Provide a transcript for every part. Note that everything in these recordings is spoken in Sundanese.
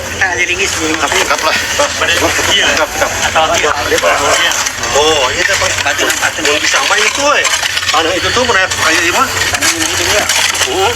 Kap lah. Kap, kap. Oh, ini dapat yang bisa main itu, eh. Anu itu tuh pernah kayu lima. Oh.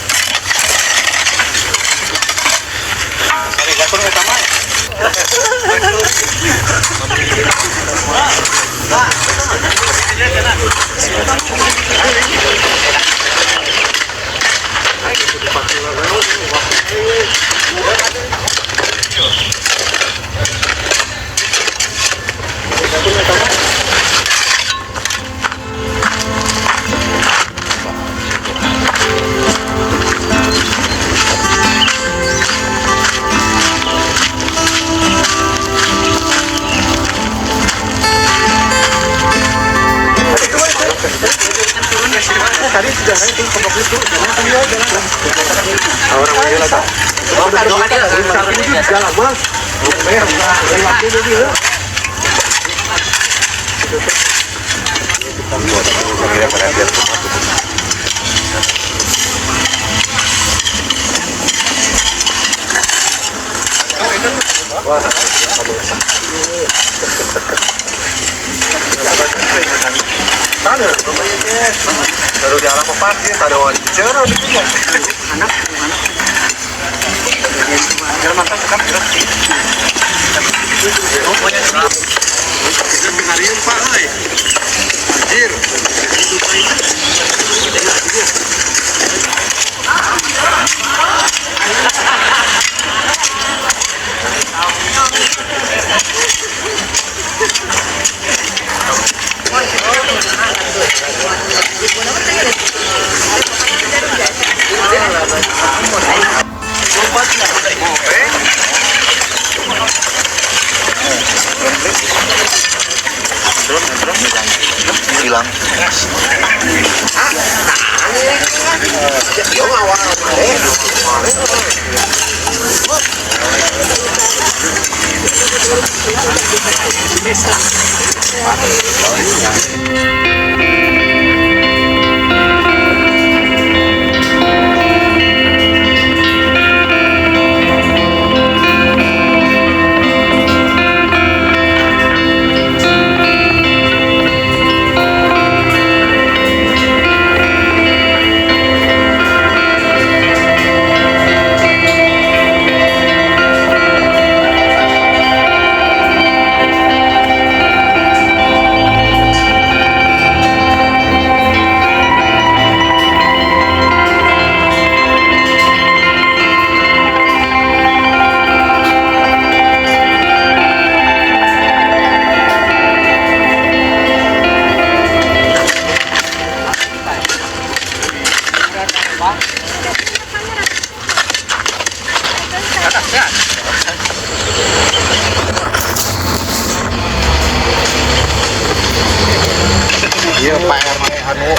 Baru di arah pepat ya, ada wajar anak jalan mantap tetap gerak. Pak, anjir. Hilang. Iya, Pak RT anu.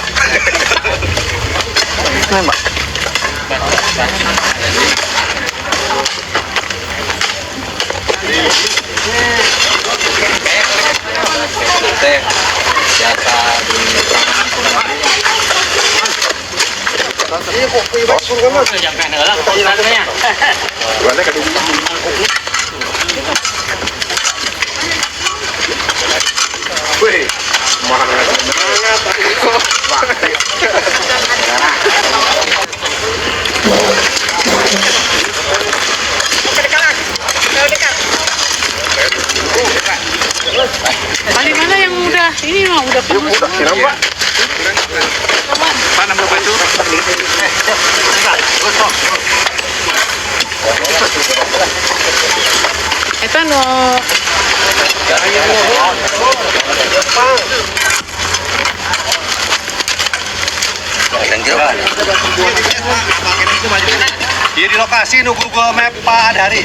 Mbak. Wih, semangat. Paling mana yang udah ini mah udah penuh semua. Pak, nambah batu. Eta no. Dia di lokasi nunggu Google Map Pak Adhari.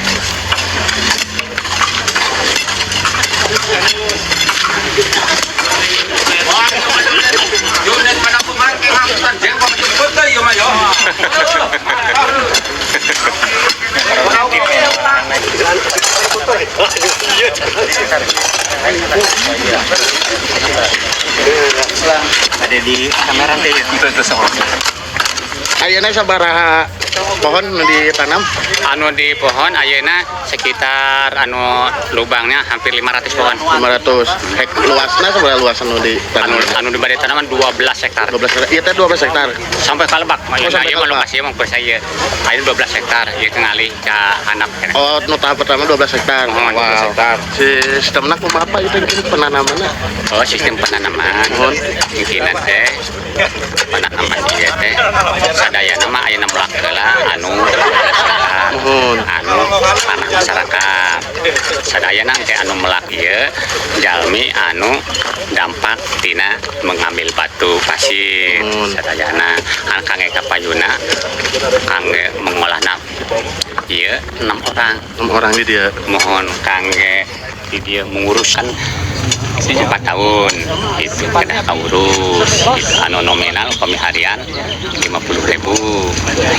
Ada di kamera teh. Ayeuna sabaraha Pohon nu ditanam? Anu di pohon ayeuna sekitar anu lubangnya hampir 500 pohon. 500. Hek luasna sabaraha luas anu ditanam? Anu di bade tanaman 12 hektar. 12 hektar. Ieu teh 12 hektar. Sampai ka lebak. Oh, sampai Ieu mah ka lebak. lokasi mah keur saya. Ayeuna 12 hektar ieu ngalih ka handap. Oh, nu tahap pertama 12 hektar. Oh, 12 hektar. Sistemna kumaha Pak itu penanamanna? Oh, sistem penanaman. Mohon. Mungkin teh penanaman ieu teh sadayana mah ayeuna melak heula anu masyarakat. Mohon. Anu tanah masyarakat. Sadayana teh anu melak ieu jalmi anu dampak tina mengambil batu pasir. Mohon. Sadayana an kangge kapayuna kangge mengolahna ieu 6 orang. 6 orang di dia. Mohon kangge di dia menguruskan 4 tahun itu kedah kaurus gitu. Anu nominal kami harian 50.000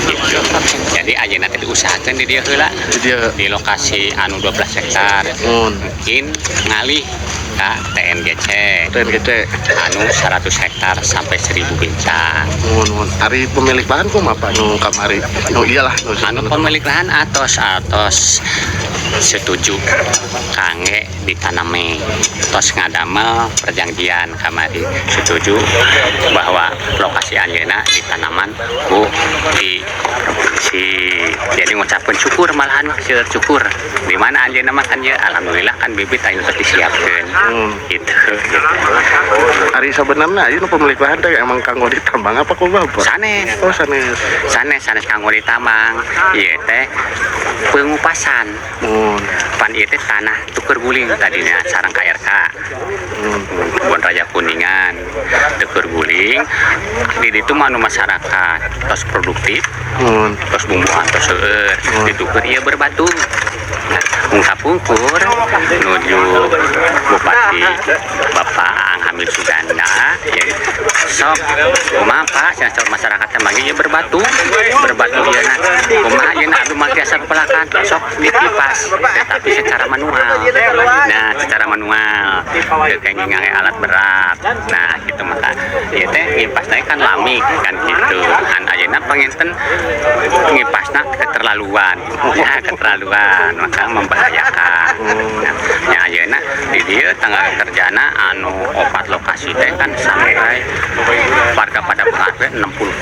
gitu. Jadi ayeuna teh diusahakeun di dieu heula Di dia. di lokasi anu 12 hektar. Mohon. Mungkin ngalih ka TNGC TNGC. anu 100 hektar sampai 1000 bintang. Mohon, mohon. Ari pemilik lahan kumaha Pak nu kamari? Nu iyalah nu Anu pemilik lahan atos atos setuju kangge ditanami, tos ngadamel perjanjian kamari setuju bahwa lokasi anjeunna ditanaman ku di provinsi. Jadi ngucapkeun syukur malahan mah seueur syukur di mana anjeunna mah kan ya alhamdulillah kan bibit anu tos disiapkeun. Gitu, gitu. Ari sabenerna ieu nu pemilik lahan teh emang kanggo ditambang apa kumaha Pak? Sanes. Oh, sanes. Sanes, sanes kanggo ditambang. Ieu teh pengupasan. Mohon. Pan ieu teh tanah tuker guling tadinya sareng KRK. Kebun Raya Kuningan tuker guling di ditu mah anu masyarakat tos produktif. Mohon. Tos bumbuhan tos seueur dituker ieu berbatu. Nah, ungkap-ungkur nuju Bupati Bapak Aang Hamid Suganda ya, sok kumaha Pak cenah saur masyarakat teh mangge ieu berbatu berbatu ieu na kumaha ieu na abdi mah tiasa pepelakan sok dikipas tetapi secara manual. Nah, secara manual teu kenging ngangge alat berat. Nah, gitu maka ieu teh ngipasna kan lami kan gitu. Kan ayeuna panginten ngipasna keterlaluan. Ya, keterlaluan maka membahayakan. Nah, nya ayeuna di dieu tanggal kerjana anu 4 lokasi teh kan sampai warga pada pengaruh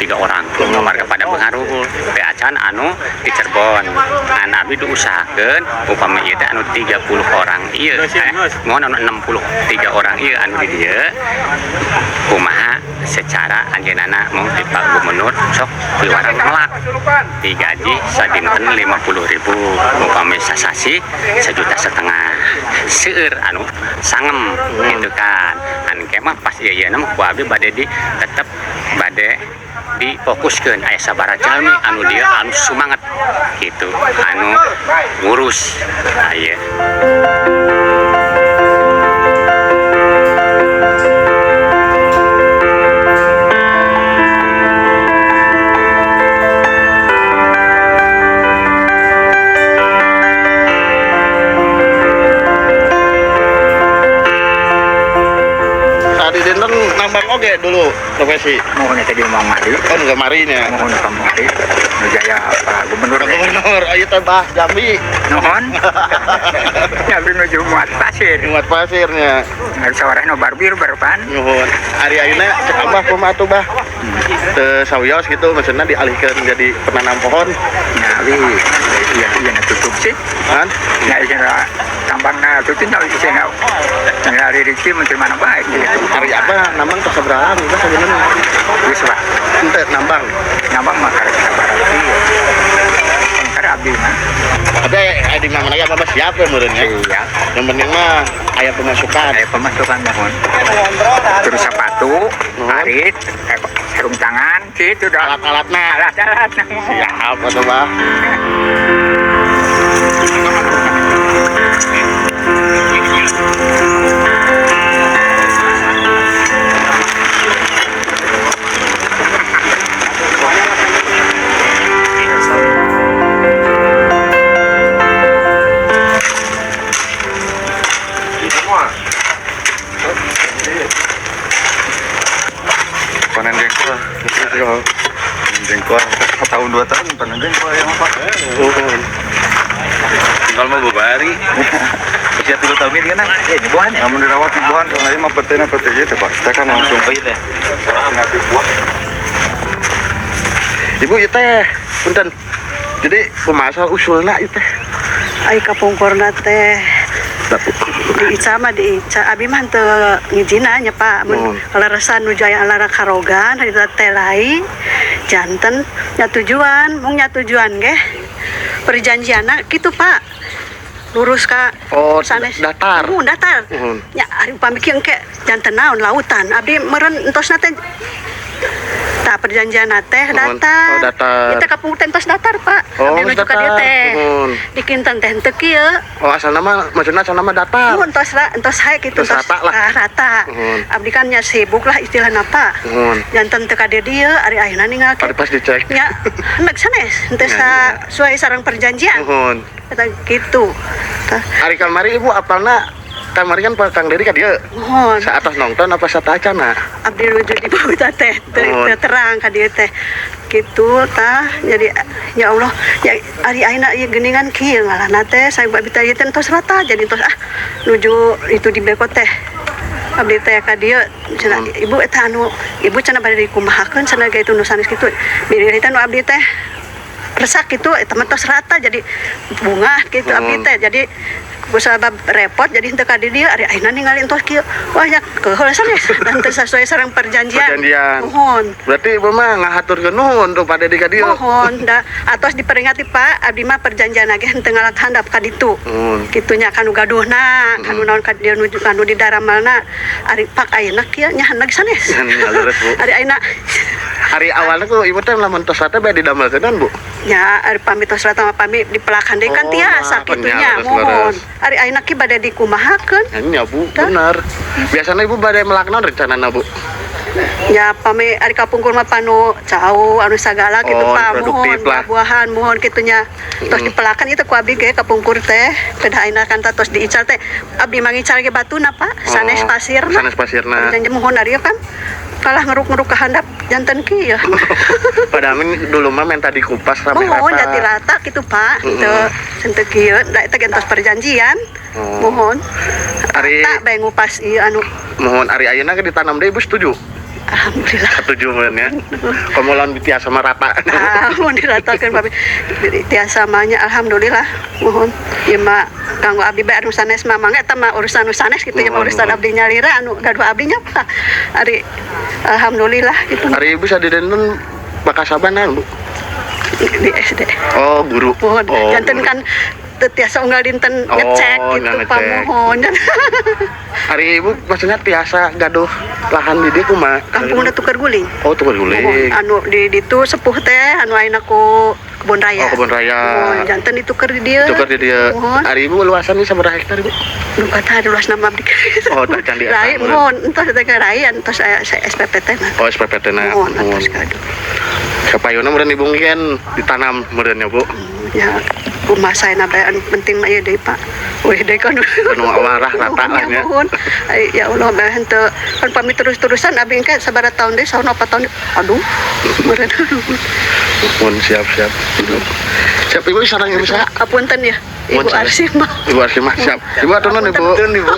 63 orang. Warga pada pengaruh teh acan anu di Cirebon. Ngan abdi diusahakeun upami ieu teh anu 30 orang ieu. Mohon anu 63 orang ieu anu di dieu kumaha secara anjeunna mau di Pak Gubernur sok piwarang melak digaji sadinten 50.000 upami sasasi 1,5 juta seueur anu sangem gitu kan. An ke mah pas ieu ieu mah ku abdi bade di tetep bade difokuskeun aya sabaraha jalmi anu dieu anu sumanget gitu anu ngurus aya. Tadi dinten nambang oge dulu profesi. Mohon tadi mau mari. Oh, nggak marinya. Mohon kamu mari. Jaya Pak Gubernur. Pak Gubernur, ayo teh bah Jambi. Nuhun. Jambi nuju muat pasir. Muat pasirnya. Nggak sawarah no barbir barupan. Nuhun. Ari ayeuna cek abah kumaha atuh bah? Teu sawios gitu maksudna dialihkeun jadi penanam pohon. Nah, wi iya iya na tutup sih. Kan? Nah, iya tambangna tutup nya iya na. Nah, ari rezeki menteri mana baik gitu. Ari abah nambang tos sabaraha lami bah sabenerna? Geus bah. Henteu nambang. Nambang mah karek sabaraha ieu. Karek abdi mah. Tapi aya di mana lagi abah siap ya meureun ya. Iya. Yang penting mah aya pemasukan. Aya pemasukan mohon. Terus sepatu, arit, sarung tangan, gitu dah. Alat-alatna. Alat-alatna. Siap atuh bah. Panen jengkol. Jengkol tahun Setahun 2 tahun pernah jengkol ya Pak. Nuhun. Tinggal mau babari. Bisa 3 tahun ini kan? Ya, buahan ya. Namun dirawat di buahan kalau mah petena pete gitu Pak. Kita kan langsung. Oh iya teh. Ibu ieu teh punten. Jadi kumaha asal usulna ieu teh? Ai kapungkurna teh di Ica mah di Ica abi mah teu ngijinan nya Pak mun kaleresan nuju aya alara karogan harita teh lai janten nya tujuan mung nya tujuan ge perjanjianna kitu Pak lurus ka Oh, sanes datar. Mun datar nya ari upami kieu engke janten naon lautan abdi meureun entosna teh tah perjanjian teh datar. Oh, datar. Kita kapungkur teh entos datar, Pak. Oh, abdi nuju ka dieu teh. Di kinten teh henteu kieu. Oh, asalna mah maksudna asalna mah datar. Mun entos entos hae kitu entos rata lah. Rata. Abdi kan nya sibuk lah istilahna Pak. Janten teu ka dieu dieu ari ayeuna ningal Ari pas dicek. Nya hendak sanes henteu sasuai sareng perjanjian. Nuhun. Eta kitu. Tah. Ari kamari Ibu apalna kamari kan Kang Dedi ka dieu. Nuhun. Saatos nonton apa satacana? Abdi nuju di bawah teh teu terang ka dieu teh kitu tah jadi ya Allah ya ari ayeuna ieu geuningan kieu ngalahna teh saya abdi teh teh tos rata jadi tos ah nuju itu di beko teh abdi teh ka dieu cenah ibu eta anu ibu cenah bade dikumahakeun cenah ge itu nu sanes kitu biri teh nu abdi teh resak kitu eta mah tos rata jadi bunga kitu abdi teh jadi kusabab repot jadi henteu ka dieu ari ayeuna ningali entos kieu wah nya keheul sanes dan teu sasuai sareng perjanjian. Nuhun. Berarti ibu mah ngahaturkeun nuhun tuh Pak Dedi ka dieu. Nuhun da atos diperingati Pak abdi mah perjanjian ge henteu ngalak handap ka ditu. Kitu nya kanu gaduhna kanu naon ka dieu nuju kanu di daramalna ari Pak ayeuna kieu nya hendak sanes. Ari ayeuna ari awalna ku ibu teh lamun tos rata bae didamelkeun Bu. Nya ari pami tos rata mah pami dipelakan deui kan tiasa kitu nya muhun. Ari ayeuna ki bade dikumahakeun. Nya Bu, bener. Biasana ibu bade melak naon rencanana Bu? Ya pami ari kapungkur mah panu cau anu sagala kitu Pak muhun buah-buahan muhun kitu nya. Tos dipelakan itu ku abdi ge kapungkur teh. Pedah ayeuna kan tos diical teh abdi mangical ge batuna Pak, sanes pasirna. Sanes pasirna. Janji muhun ari kan kalah ngeruk-ngeruk ke handap janten kieu. Padahal dulu mah minta dikupas sampai rata. Muhun jati rata kitu Pak. Teu henteu kieu da eta gentos perjanjian. Muhun. Ari rata bae ngupas ieu anu. Muhun ari ayeuna ge ditanam deui Ibu setuju? Alhamdulillah. Setuju mun ya. Komo lamun tiasa mah rata. Ah, mun diratakeun Pak. Tiasa mah nya alhamdulillah. Muhun ieu mah kanggo abdi bae anu sanes mah mangga eta mah urusan nu sanes kitu nya urusan abdi nyalira anu gaduh abdi nya Pak. Ari alhamdulillah gitu. Ari ibu sadidenten bakasaban naon Bu? Di SD. Oh, guru. Muhun. Oh, janten kan tiasa unggal dinten ngecek gitu Pak muhun. Ari ibu maksudnya tiasa gaduh lahan di dieu kumaha? Kampungna tukar guling. Oh, tukar guling. Muhun. Anu di ditu sepuh teh anu ayeuna ku kebun raya. Oh, kebun raya. Muhun janten ditukar di dieu. Ditukar di dieu. Ari ibu luasan sabaraha hektar Ibu? Nu kata luas nama abdi. Oh, tah can di Rai muhun entos teh rai entos aya SPPT na. Oh, SPPT na. Muhun entos gaduh. Kapayuna meureun ibu mungkin ditanam meureun nya Bu. Ya, kumaha saena bae anu penting mah ieu deui Pak. Wih deui kan anu awarah rata lah nya. Ya Allah bae henteu kan pami terus-terusan abdi engke sabaraha tahun deui sauna 4 tahun. Aduh, meureun. Mun siap-siap. Siap Ibu sareng ibu saha? Apunten ya. Ibu Arsimah. Ibu Arsimah siap. Ibu atur nuhun Ibu. Ibu.